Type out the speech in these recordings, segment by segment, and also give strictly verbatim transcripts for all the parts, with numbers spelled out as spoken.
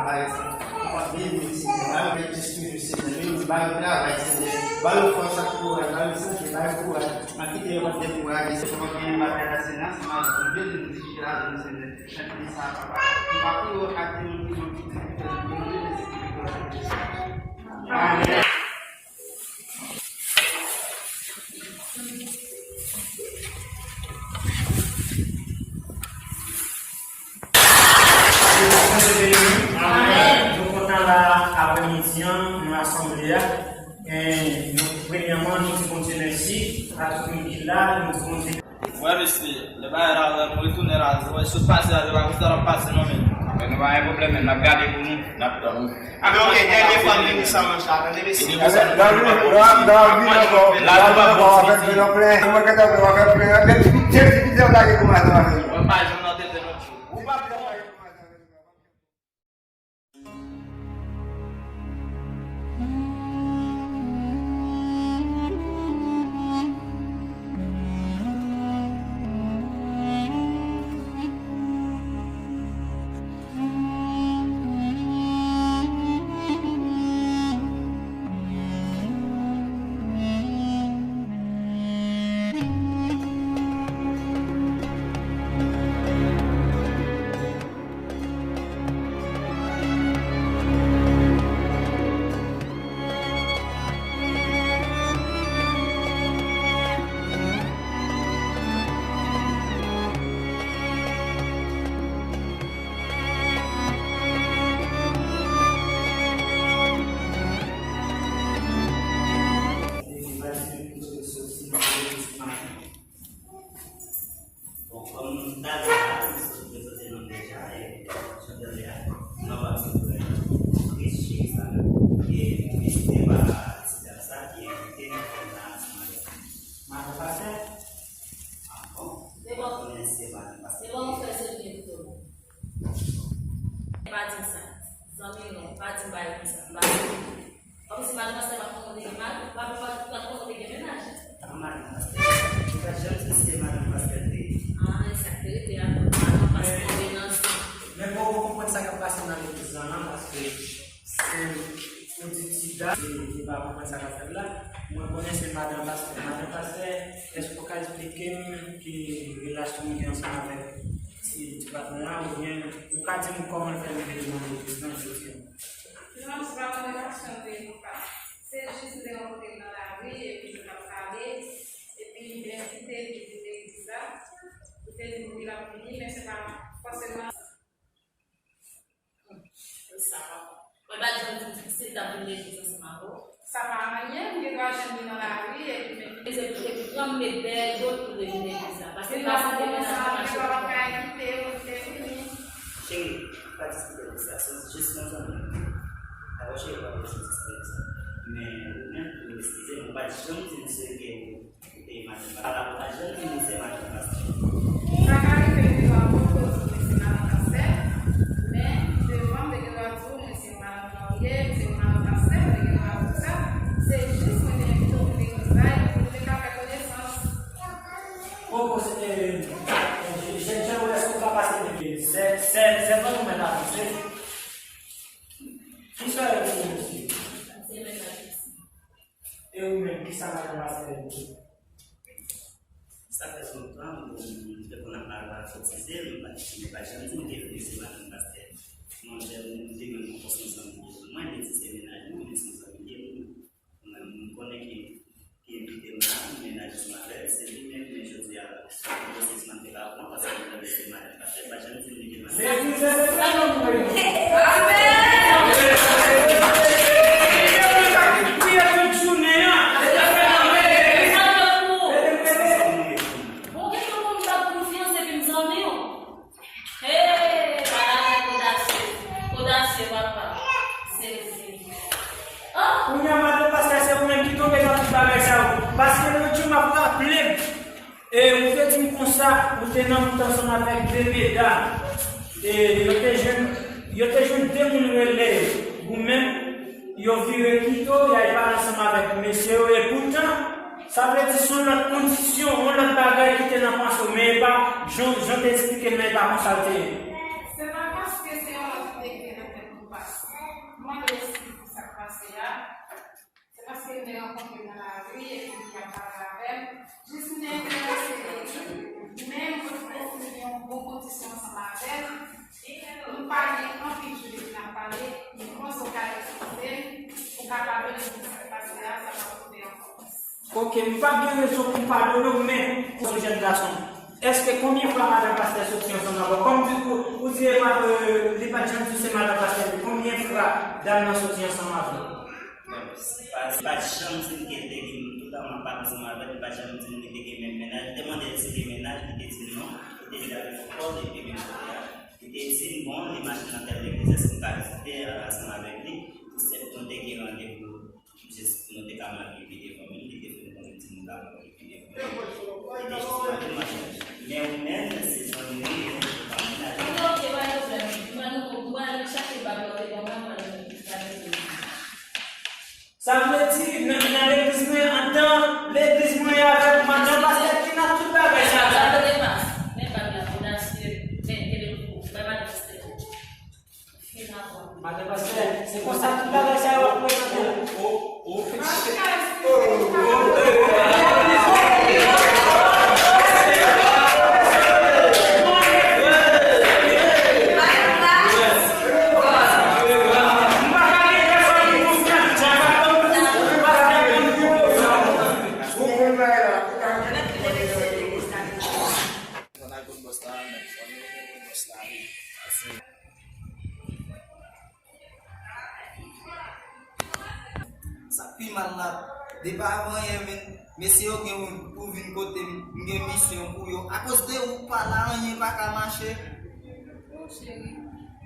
travay, Senyè. Papa, beni yo, Senyè. Ba yo bèl dispoze, Senyè. Beni yo, ba yo travay, Senyè. Ba yo fòs ak kouraj, ba yo sante, ba yo kouraj. Pa kite yo pa dekouraje, Senyè. Papa, beni batay la, Senyè, ansanm avèk nou. Beni nou, Senyè. Beni nou, Senyè. Nan non sa, Papa. Nou pa kouri ak demon ki nan pitit, Senyè. Beni nou, Senyè. Amèn. Aprèmidi an, nan asanble a, e, nou, premyèman, nou di Bondye mèsi a tout moun ki la, nou di Bondye. Wè, mesye, lè bagay la, wè, nou retounen la, wè, sot pase la, se pa konsa l ap pase, non, men. Men nou pa gen pwoblèm, men n ap gade pou nou, n ap tann ou. Men ok, dènye fwa m vini san manch la, tande, mesye. Vini pou sa, nou David, David, David, ankò, David, ankò, w ap fè plen, w ap fè plen, w ap fè plen, w ap fè plen, w ap fè plen, w ap fè plen. Wè, pa janm nan tete, non. Ou p ap janm nan tete. Bon, kòm talè a, nou sot prezante nou deja, e, jan talè a, nou ap ap selebre Kris Jerizalèm. E, nou vizite pa ti dam sa ki envite nou fè la ansanm avèk nou. Madan pastè? Ah bon? Mwen pa konnen se madan pastè. Se bon, frè, se byen pito. Pa di m sa. Zanmi non, pa di m bagay konsa. M pa di m. Kòmsi madan pastè pa t konn kote gen mari, pa, pa, pa t konn kote gen mennaj. Ah, madan pastè, ou pa t janm di se madan pastè l te ye. Ah, e sa k te rete a, madan pastè te nan san. Men bon, ou konprann sa k ap pase nan legliz lan, paske se ou di ti dam, e, e pa konprann sa k ap fèt la. Mwen konnen se madan pastè. Madan pastè, èske w ka eksplike m ki relasyon w gen ansanm avèk ti, ti patnè a, oubyen ou ka di m kòman l fè rive nan legliz lan jodi a? Non, se pa yon relasyon de nou pa. Se jis m te rankontre l nan lari, epi nou t ap pale, epi m te envite l pou vin legliz la. Li te di m wi, l ap vini, men se pa fòseman. Sa pa bon. Mwen pa t janm di w si l t ap vin legliz ansanm avè w. Sa pa anyen, m gen dwa jwenn li nan lari, epi men. Epi pran m met dèyè do l pou l vin legliz la. Paske m pa santi mennaj mwen mache pou mwen. Cheri, pa diskite de sa, se jis yon zanmi. Dakò, cheri, pa bezwen diskite de sa. Men, ou menm, ou eskize m, ou pa t janm di m se ke ou te madanm pastè. Ou pa t janm di m se madanm pastè. Sa ka rive m te va poko di w mwen se madanm pastè, men devan m te gen dwa di w mwen se madanm marye, m se madanm pastè, m te gen dwa di w sa. Se jis mwen te envite w vin legliz la epi pou nou te ka fè konesans. Bon, bon, se, e, e, jèn jan, èske ou ka pase de sè, sè, sè zanmi mwen la, se, ki sè ou, mesye? Se mennaj li. E ou menm, kisa madanm pastè di? Sa fè lontan, bon, m te konn ap marotize, m pa t, m pa t janm di m te vle se madanm pastè. Mwen, lè m te menm yon fòs ansanm pou mwen, li di se mennaj mwen, men se yon zanmi li ye pou mwen. Mwen, m konnen ki, ki envite m la, m mennaj ansanm avè l, se li menm, men jodi a, m panse se madanm te ka pran, paske m tande se madanm pastè, pa janm di m li gen madanm. Legliz la se sa nou ye. Amèn. Priye tout jounen an. Bon, gen yon moun m fè konfyans epi m zanmi w. Hey, bagay odasye. Odasye, papa. Sezi. Ah! Kounye a, madanm pastè, se ou menm ki tonbe nan tout bagay sa yo. Paske lòt jou, m ap raple m. E ou te di m konsa, ou te nan wout ansanm avèk de medam. E yo te jwenn, yo te jwenn de moun rele Goumen, yo vire kite w, y al pale ansanm avèk mesye yo. E poutan, sa vle di se yon lòt kondisyon, yon lòt bagay ki te nan panse w, men e pa, jan, jan w te eksplike l, men e pa konsa l te ye. Se pa paske se yon lòt ki te gen nan tèt ou, pastè. Mwen te eksplike sa k pase a. Se paske m te rankontre l nan lari epi li t ap pale avè m. Jis m te enterese de li, men m potko fin gen yon bon kondisyon ansanm avè l. Nou pale anpil jou depi n ap pale, m panse w ka eskize m, ou ka padone m pou sa k pase a, sa p ap rive ankò. Oke, m p ap gen rezon pou m padone w, men, se yon jèn gason. Èske konbyen fwa madan pastè soti ansanm avè w? Kòm di ou, ou di e ma- e, li pa t janm di w se madan pastè li, konbyen fwa dam nan soti ansanm avè w? Li pa t janm di m ke l te gen, toutan m ap pale ansanm avè l, li pa t janm di m li te gen menm mennaj. M te mande l si l gen mennaj, li te di m non. Li te di l avèk yon kòl epi menm kote a. Li te di m bon, li mache nan tèl legliz, èske m ka vizite ansanm avèk li? Pou sèt nou te gen randevou jis pou nou te ka marye epi devan men, li te fin konnen di nou ka marye epi devan men. Li te jis mande m maryaj. Men ou menm, se zanmi m, ou pa mennaj mwen. Ok, pa gen pwoblèm. Mwen, nou, mwen, nou chache bag la, ou te ban mwen, mwen, nou, pa gen pwoblèm. Sa vle di, nan, nan legliz mwen, andan legliz mwen avèk madan pastè ki nan tout bagay sa la. Gade demas, men bag la, odasye, men telefon, bay madan pastè. Fin avè w. Madan pastè, se konsa tout bagay sa yo ap prezante. Sa k pi mal la, depi avan yè men, mesye yo gen pou vin kote m, m gen misyon pou yo. Akoz de ou pa la, anyen pa ka mache. Oh, cheri,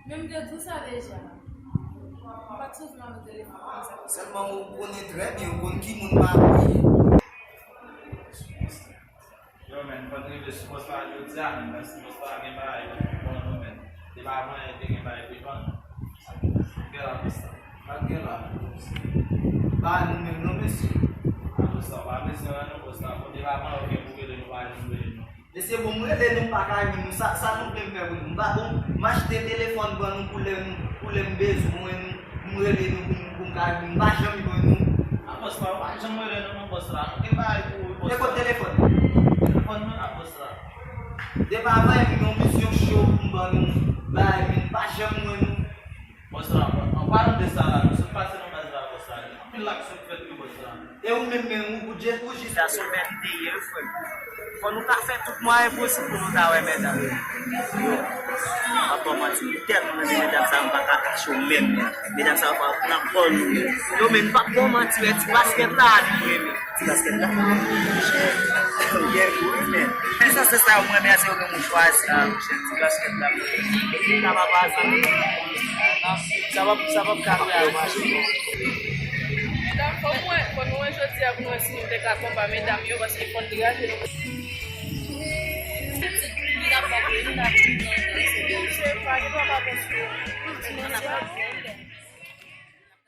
men m te di w sa deja. M pa t sou flann telefòn konsa. Sèlman ou konnen trè byen, ou konn ki moun pa pou ye. Yo, men, fò n rive sou pòs la jodi a, men, paske pòs la gen bagay pou vann, men. Depi avan yè, te gen bagay pou vann. Gen la pòs la. Pa gen la. Pa nou menm, non, mesye. Apre sa, pa bezwen wè nou pòs la. Bon, depi avan yè, ou gen pou rele nou, pa janm rele nou. Mesye, bon, m rele nou, m pa ka jwenn nou. Sa, sa nou vle m fè pou nou? M pa bon, m achte telefòn ban nou pou lè nou, pou lè m bezwen nou. M rele nou pou m, pou m ka jwenn nou. M pa janm jwenn nou. Apòs la, ou pa janm rele nou non, bòs la. Nou gen bagay pou ou, bòs la. E kot telefòn? Telefòn mwen la, bòs la. Depi avan yè m gen yon misyon cho pou m ban nou. Bagay, men m pa janm jwenn nou. Bòs la, an palan de sa la, nou sot pase nan baz la, bòs la. Gen anpil aksyon k fèt wi, bòs la. E ou menm, men ou, ou je-, ou jis. Sa sou mèt li te ye, wi, frè m. Fò nou ka fè tout mwayen posib pou nou ta wè medam yo. M p ap ba w manti, m tèlman renmen medam sa yo, m pa ka kache w menm. Medam sa yo pa nan kò nou. Yo, men m p ap ba w manti, wè ti baskèt la, li renmen. Ti baskèt la? Ou gen gou wi, men. Men sa se sa yo, m renmen a, se yo menm ou chwazi. Ah, monchè, ti baskèt la. Sa pa pa zanmi. Sa p ap, sa p ap ka fè a mache non. Medam, fò nou wè, fò nou wè jodi a pou nou wè si nou te ka konba medam yo, paske fò n degaje nou.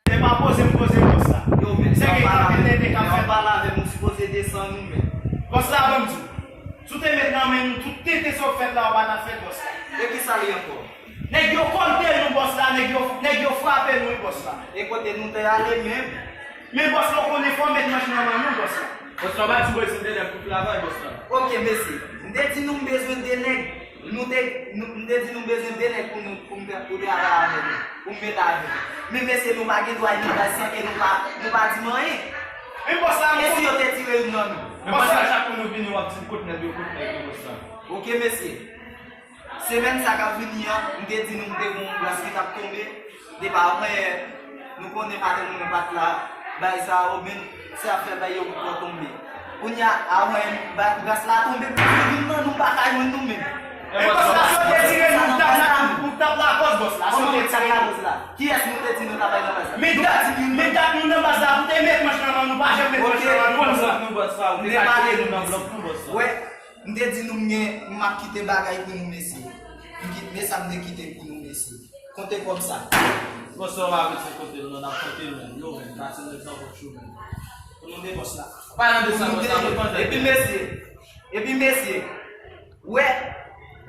Se pa poze m poze bòs la. Yo, men, se pa pale avè m, ou sipoze desann ou, men. Bòs la, ban m di w. Si w te met nan men nou, tout tenten sa w fèt la, w pa t ap fèt, bòs la. E kisa l ye ankò? Nèg yo konte nou, bòs la, nèg yo, nèg yo frape nou, wi, bòs la. E kote nou te ale menm? Men bòs la, w konnen fò w met manch nan men nou, bòs la. Bòs la, w pa di mwen se m te lève pou travay, bòs la. Ok, mesye. M te di nou m bezwen de nèg. Nou te, nou, m te di nou m bezwen de nèg pou nou, pou m te, pou travay avè nou, pou m mete avè nou. Men mesye, nou pa gen dwa al nan baz san ke nou pa, nou pa di m anyen. Men bòs la, e si yo te tire youn nan nou? Men bòs la, chak moun nou vini, w ap di m kot nèg yo, kot nèg yo, bòs la. Ok, mesye. Semèn sa k ap vini an, m te di nou m te gen yon bras ki t ap tonbe. Depi avan yè, nou konnen patèl mwen pa t la, bay sa yo, men se ap fè bay yo poko tonbe. Kounye a, avan yè, ba-, bras la tonbe, plis youn nan nou pa ka jwenn nou menm. E bòs la, si yo te tire nou, nou t ap la, nou t ap lakòz, bòs la, si yo te tire nou. Kiyès nou te di nou t ap bay nan baz la? Men dat, men dat nou nan baz la, pou te met manch nan men nou, pa janm met manch nan men nou, bòs la. Men pale nou, bòs la. Wè. M te di nou m gen, m ap kite bagay pou nou, mesye. M ki-, men sa m te kite pou nou, mesye. Konte kòb sa. Bòs la, w pa bezwen konte l non, n ap konte l menm. Yo, menm, pase nèg nan vòt yo menm. Pou nou de bòs la. Palan de sa, bòs la, pou konte. Epi, mesye, epi, mesye, wè,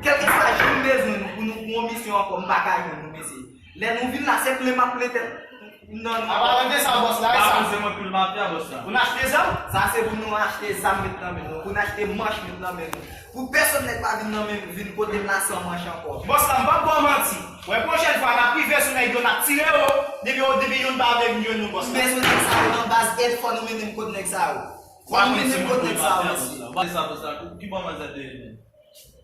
kèlkeswa jan m bezwen nou, pou nou, pou yon misyon ankò, m pa ka jwenn nou, mesye. Lè nou vin la, se plen m ap plen tèt. An palan de sa, bòs la, e sa. Pa poze mwen pil mafya, bòs la. Pou n achte zam? Sa se pou nou achte zam met nan men nou, pou n achte manch met nan men nou. Pou pèsonn nèg pa vin nan men, vin kote m la san manch ankò. Bòs la, m p ap ba w manti. Wè, pwochèn fwa, n ap rive sou nèg yo, n ap tire yo. Depi yo, depi youn pa vle vin jwenn nou, bòs la. M bezwen nèg sa yo nan baz, èd fò nou mennen m kot nèg sa yo. Fò nou mennen m kot nèg sa yo, mesye. Palan de sa, bòs la, ki bò manzè te ye menm?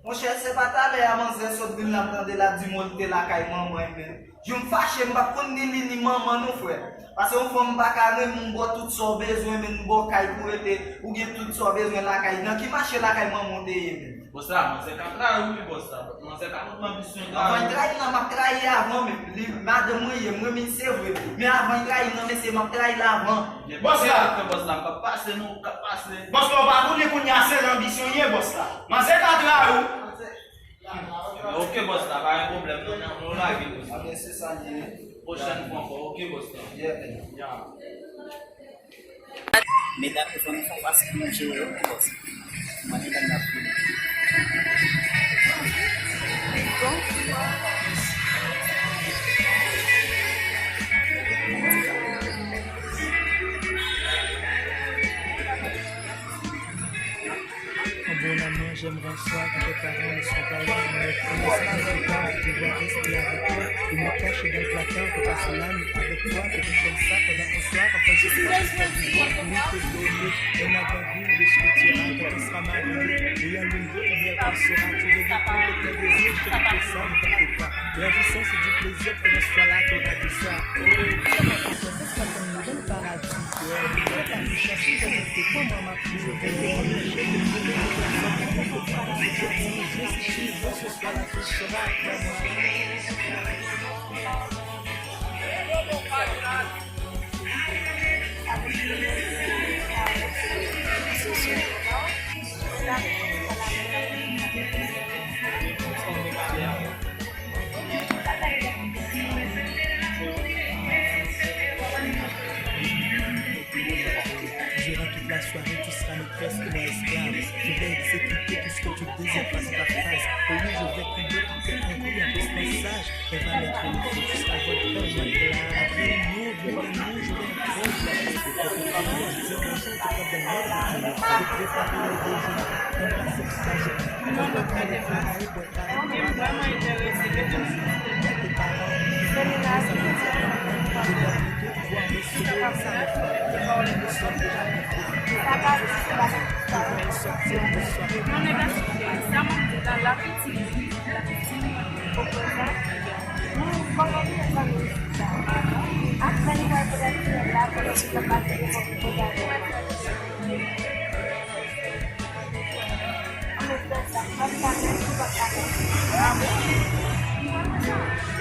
Monchè, se pa talè a manzè sot vin la, m tande l ap di m w te lakay manman l, men. Jou m fache, m p ap konn ni li ni manman non, frè. Paske yon fanm pa ka renmen w, m ba w tout sa w bezwen, men m ba w kay pou w rete, ou gen tout sa w bezwen lakay. Nan ki mache lakay manman w te ye, men? Bòs la, manzè ka trayi w wi, bòs la. Manzè ka konn pran misyon trayi. Anvan l trayi m nan, m ap trayi l avan, men. Li, madanm mwen ye, m renmen l se vre. Men avan l trayi m nan, mesye, m ap trayi l avan. Bòs la. Bòs la, m p ap pase non, m p ap pase. Bòs la, ou pa konnen kounye a se lanbisyon ye, bòs la. Manzè ka trayi w. Ok, bòs la, pa gen pwoblèm, non, non, nou lage, bòs la. Ok, se sa l ye. Pwochèn fwa ankò, ok, bòs la. Yeah, man. Yeah. Medam yo, fò nou fè fas pou nou jere yo, bòs. Mande dam nan pou nou. En bon amour, j'aimerais un soir quand tes parents ne sont pas là, mais que ne s'inquiète pas, je dois rester avec toi et me cacher dans le placard pour passer la nuit avec toi, quelque chose comme ça, pendant un soir, enfin, je sais pas, je sais pas, oui, te donner un avant-goût de ce que tu auras quand on sera marié, et en lune de miel, on saura tout de tes désirs, je te fais ça, ne t'en fais pas. La vie, c'est du plaisir, que l'on soit là, t'auras tout ça. Oh, ça va, ça va, ça va, dans le paradis. Durant toute la soirée, tu seras maîtresse et moi esclave. Je vais exécuter tout ce que tu désires, phrase par phrase. Oh oui, je vais combler tout tes envies en restant sage. Elle va mettre le feu jusqu'à volcan, ma blague. Après une nuit, je vais nous, je vais prendre la vie. Et pour que tu puisses dire bonjour, te prendre dans l'ordre du jour. Je prépare le déjeuner, embrasser toute la journée. On va aller travailler pour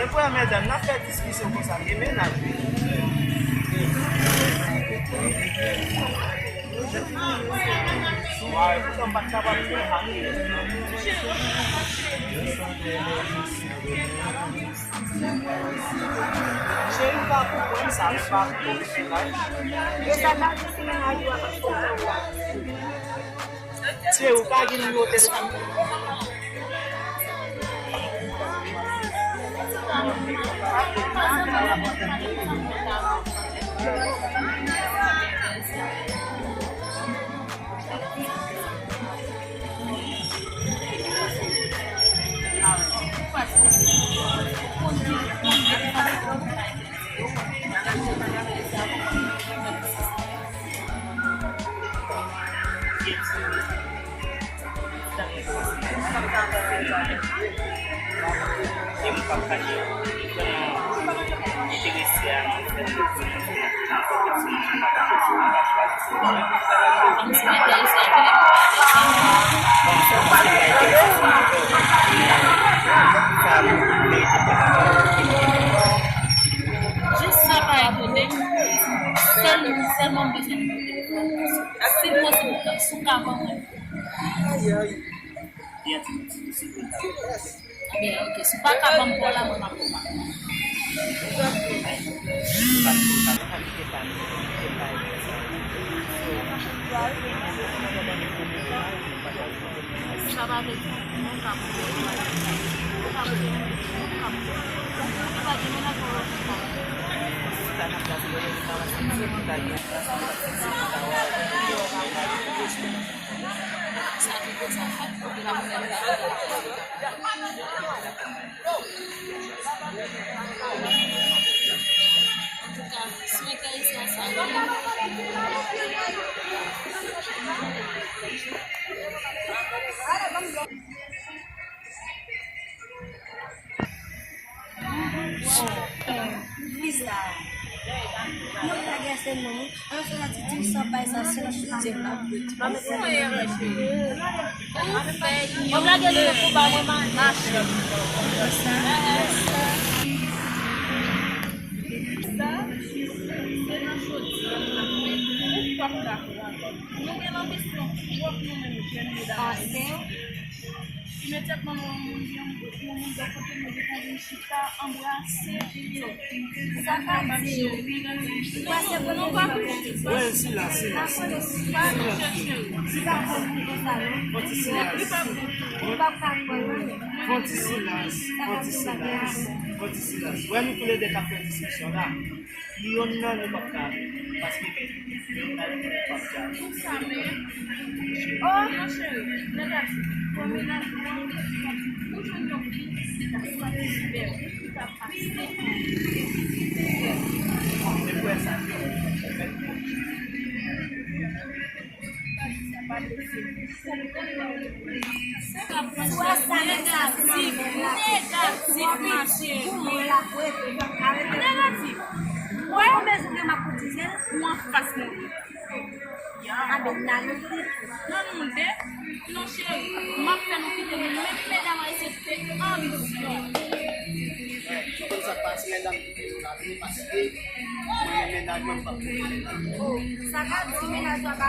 E pou medam, n ap fè diskisyon konsa, e mennaj. Wa, e poutan m pa t kapab fè sa. Cheri, ou pa konprann sa, li pa konprann sa. E sa, n ap di si mennaj ou a pa konprann la. Cheri, ou ka gen nimewo telefòn? Jis sa pa rapote, sèl, sèlman m bezwen nimewo telefòn. Si posib, si w ka ban mwen. Ebyen, ok, si w pa ka ban m pa w la, mwen m ap pran. Sa pa vle di mwen ka pran. Mwen ka pran. Mwen ka pran. Mwen pa gen mennaj mwen. Wi sa. Moun lagè se moun wi. An se sa ti di m san bay sa se yon soutyen m ap vle. Ou fè yon erè cheri. Ou fè yon erè. Mache. Sa, se nan jodi a nou ap fè. Ou p ap dakò avè m. Nou gen lanbisyon twòp nou menm jèn medam ayisyen. Imedyatman nou wè yon moun gen yon moun bò kote nou, nou ta vin chita, anbrase, yo. Sa ka di, ou pa se pou nou pa pou. Wè, silans, silans, silans. Silans. Fon ti silans. Fon ti silans, fon ti silans, fon ti silans. Wè, nou toulède k ap fè diskisyon la. Yonn nan nou p ap ka ale, paske yonn nan nou p ap ka ale. Pou sa menm, oh, non, cheri, negatif. Pou mennaj ou an, ou jwenn yon fi ki ka satisfè w, ki ka pase. Bon, men pou sa, ou fè. Negatif, negatif, ma cheri. Negatif. Wè, ou bezwen gen m ap koutize l? Ou anfas mwen. A ben, n ale. Nan nou de. Non, cheri. M ap fè nou kite nou. Men medam ayisyen se anbisyon. Ou konn sa k pase, medam? Mwen renmen mennaj mwen, m p ap renmen mennaj mwen. Sa ka di mennaj la pa.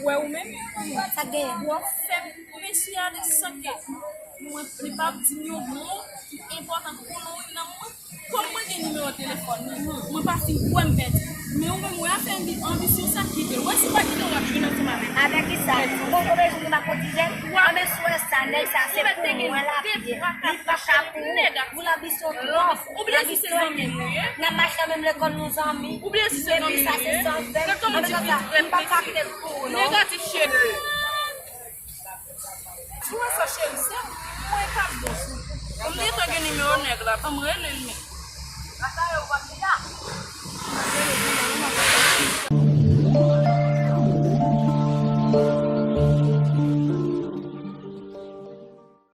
Wè ou menm? Sa k genyen? W ap fè mesye a desanke. Mwen, li p ap di m yon mo ki enpòtan pou nou, nan mwen. Kòm mwen gen nimewo telefòn li, mwen pa fin kwè m pèdi. Men ou menm, wè afè anbi-, anbisyon sa kite l. Wè si w pa kite l, w ap jwenn ansanm avè l. Avè kisa? Ou konn konbyen jou m pa kotize? Anben, sou wè sa, nèg sa se pou mwen l ap ye. Li pa ka pou ou. Pou lanbisyon twòp. Ou bliye si se zanmi nou ye? N ap mache nan menm lekòl nou zanmi. Ou bliye si se zanmi nou ye? Epi sa se sanzèl. Gad kòman ti fi trèt mesye. M pa ka kite l pou ou non. Negatif, cheri. Ou wè sa, cheri, se mwen k ap dous ou. Kòm li te gen nimewo nèg la, ban m rele l men.